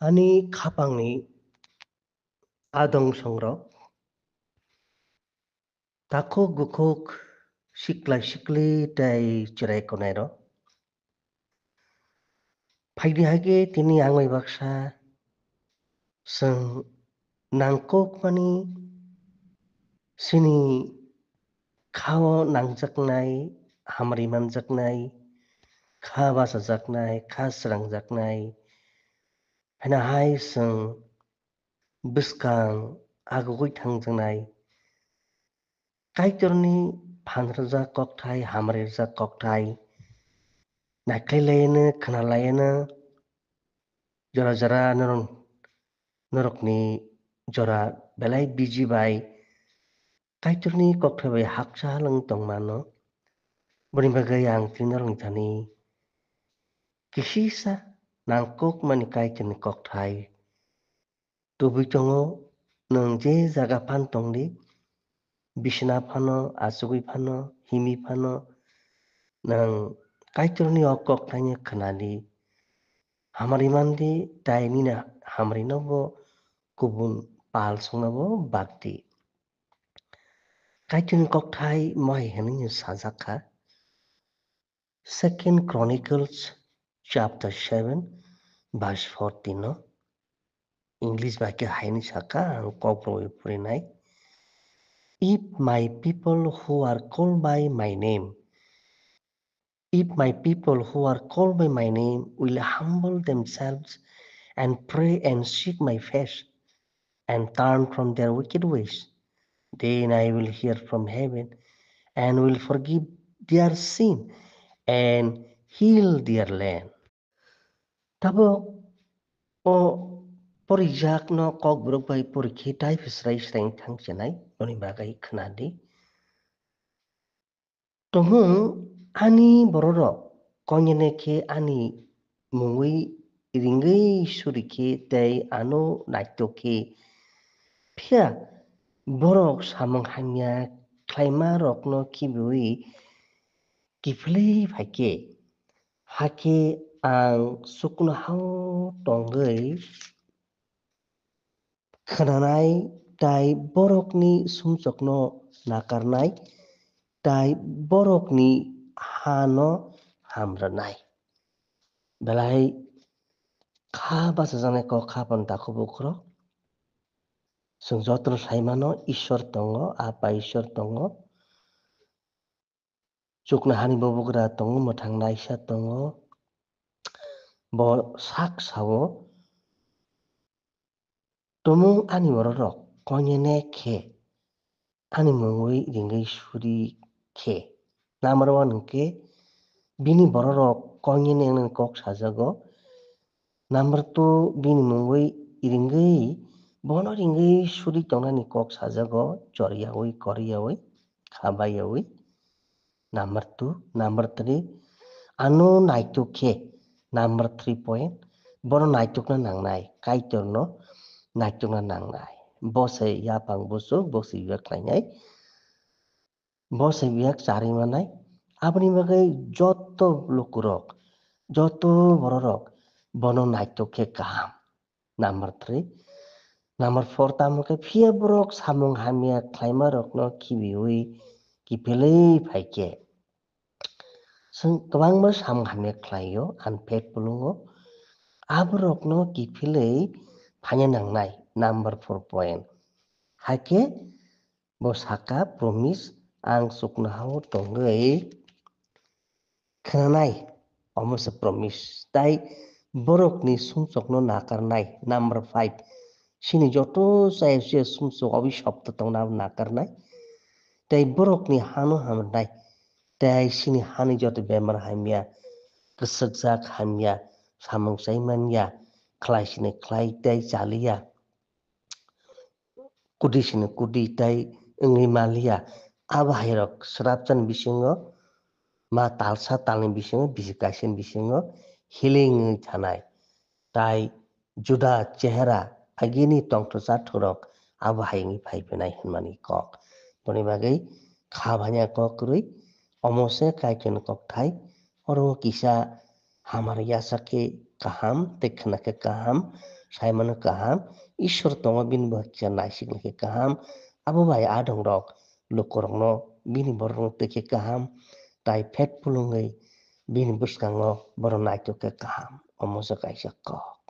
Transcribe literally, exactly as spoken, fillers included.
Ani khapangni adong songrok, takhuk bukhuk, siklai sikli tei chwrai konairok. Phaidi hai khe tini ang bai baksa chwng nangkukmani chini khao nangjaknai, hamri manjaknai, kha bachajaknai, kha srangjaknai, haino hai chwng bwskang agugui thangjaknai. Kaitorni phan rwjak kokthai, hamri rwjak kokthai, naikhlai laiano, khna laiano, jora jora norok, norokni jora belai busy bai Kaitorni kokthai bai hakcha halwng tongmano. Boni bagwi ang tini norokni thani kisisa nangkukmani Kaitorni kokthai tubui tongo, nwng je jaga phan tongdi, bisina phano, achugwi phano, himwi phano, nwng Kaitorni o kok thaino khnadi, hamari mandi, tai nini hamari no bo kubun pal songna bo bakdi. Kaitorni kokthai mo hai hwnwi sajak kha, Second Chronicles chapter seven, verse fourteen no. English bai khe haini saka, ang kokborok bai purinai. If my people who are called by my name, if my people who are called by my name will humble themselves and pray and seek my face and turn from their wicked ways, then I will hear from heaven and will forgive their sin and heal their land. Tabuk o porijakno kokborok bai porikhe tai phisrai sreng thang chenai, boni bagwi khnadi. Tumung ani bororok konyene khe ani mungwi ringwi suri khe tei ano naithok khe, phiya borok samung hamya khlaima rokno khibiwi kiphilwi phai khe, hakhe ang chuknohao tongwi khnanai, tai borokni sumsokno nakarnai, tai borokni hano hamrwnai. Belai kha bachajaknai kok kha phan takhuk bukhurok. Chwng jotono sai mano, Ishwar tongo, Apa Ishwar tongo. Chuknohani bubagra tongo, mwthang naisa tongo. Bo sak sao, tumung ani bororok konyene khe, ani mungwi ringwi suri khe. Number one hwnkhe bini bororok konyene wngnani kok sajago. Number two, bini mungwi ringwi, bono ringwi suri tongnani kok sajago, choriyawi, koriyawi, khabaiyawi. Number two, number three, ano naituk khe, number three point, bono naitukna nangnai, Kaitorno naitukna nangnai. Bo se yapang busu, bo se yak khlainai. Bo se biyak charwi manai. Aboni bagwi joto lukurok, joto bororok bono naitok khe kaham. Number three. Number four tamo khe phiya borok samung hamya khlaima rokno khibiwi kiphilwi phai khe. Chwng kwbangma samung hamya khlaio, unfaithful wngo. Aborokno kiphilwi phaina nangnai. Number four point. Hakhe Bo saka, promise, ang chuknohao tongwi khnanai, omo se promise. Tai borokni sumsokno nakarnai, number five. Chini joto chaya suya sumsok obi sopta tongna abo nakarnai. Tai borokni hano hamrwnai. Tai chini hani joto bemar hamya, kwswkjak hamya, samung chai manya, khlai sini khlai tai chaliya. Kudi sini kudi tai wngwi maliya. Abo hairok swrapchani bisingo ma talsa talni bisingo bisi kaisani bisingo healing wngwi thanai. Tai juda chehera agini tongthoksa thurok abo hai wngwi phai phinai hwnmani kok. Boni bagwi kha bhanya kok kwrwi omo se Kaitorni kokthai. Oro kisa hamar yasa khe kaham tei khna khe kaham, saimano kaham, Ishwar tongo bini bo kisa naisik lai khe kaham, abo bai adongrok lukurokno bini borokno twi khe kaham, tai phet phulungwi bini bwskango borok naithok khe kaham. Omo se kaisa kok.